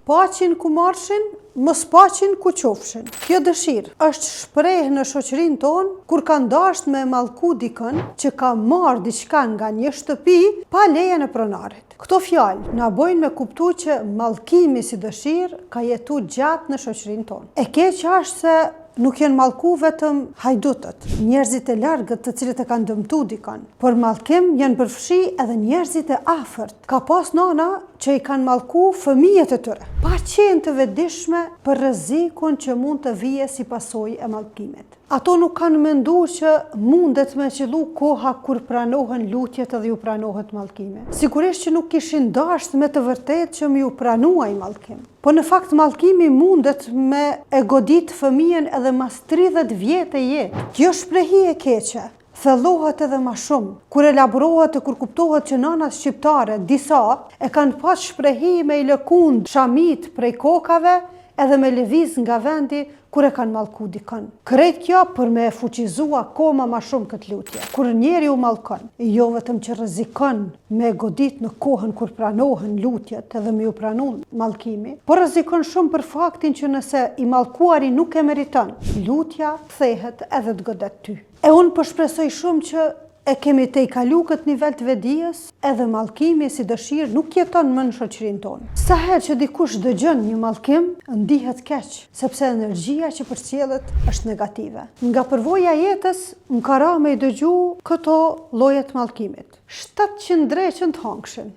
Paçin ku marrshin, mos paçin ku qofshin. Kjo dëshirë është shpreh në shoqërinë tonë kur kanë dashtë me mallku dikën që ka marrë diçka nga një shtëpi pa lejen e pronarit. Këto fjalë na bojnë me kuptu që mallkimi si dëshirë ka jetu gjatë në shoqërinë tonë. E keqja është se nuk janë mallku vetëm hajdutët, njerëzit e largët të cilët e kanë dëmtu dikën, por mallkim janë përfshi edhe njerëzit e afërt. Ka pas nana që i kanë mallku fëmijët e tyre, pa qenë të vetëdijshme për rrezikun që mund të vije si pasojë e mallkimit. Ato nuk kanë mendu që mundet me qëllu koha kur pranohen lutjet edhe ju pranohet mallkimi. Sigurisht që nuk kishin dashtë me të vërtetë që me ju pranu ai mallkim. Po në fakt mallkimi mundet me e godit fëmijën edhe mas 30 vjete jetë. Kjo shprehi e keqe thellohet edhe ma shumë, kur elaborohet e kur kuptohet që nanat shqiptare, disa, e kanë pas shprehi me i lëkund shamitë prej kokave edhe me lëviz nga vendi kur e kanë mallku dikën. Krejt kjo për me e fuqizu akoma ma shumë këtë lutje. Kur njeriu mallkon, jo vetëm që rrezikon me e godit në kohën kur pranohen lutjet edhe me ju pranu mallkimi, por rrezikon shumë për faktin që nëse i mallkuari nuk e meriton, lutja kthehet edhe të godet ty. E unë po shpresoj shumë që E kemi tejkalu këtë nivel të vetëdijes, edhe mallkimi si dëshirë nuk jeton më në shoqërinë tonë. Sa herë që dikush dëgjon një mallkim, ndihet keq, sepse energjia që përcjellet është negative. Nga përvoja e jetës, më ka ra me i dëgju këto lloje të mallkimit. 700 dreqën të hangshin,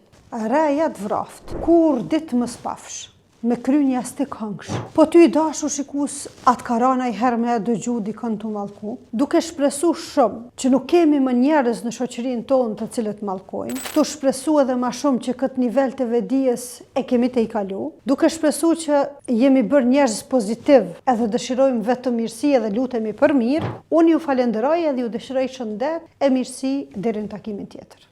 reja të vraftë, kurrë ditë mos pafsh. Me kry n'jastik hëngsh. Po ty i dashur shikus a t'ka ra najherë me e dëgju dikën tu mallku? Duke shpresu shumë që nuk kemi më njerëz në shoqërinë tonë të cilët mallkojnë, tu shpresu edhe ma shumë që këtë nivel të vetëdijes e kemi tejkalu, duke shpresu që jemi bërë njerëz pozitiv edhe dëshirojmë vetëm mirësi edhe lutemi për mirë, unë ju falenderoj edhe ju dëshiroj shëndet e mirësi deri në takimin tjetër.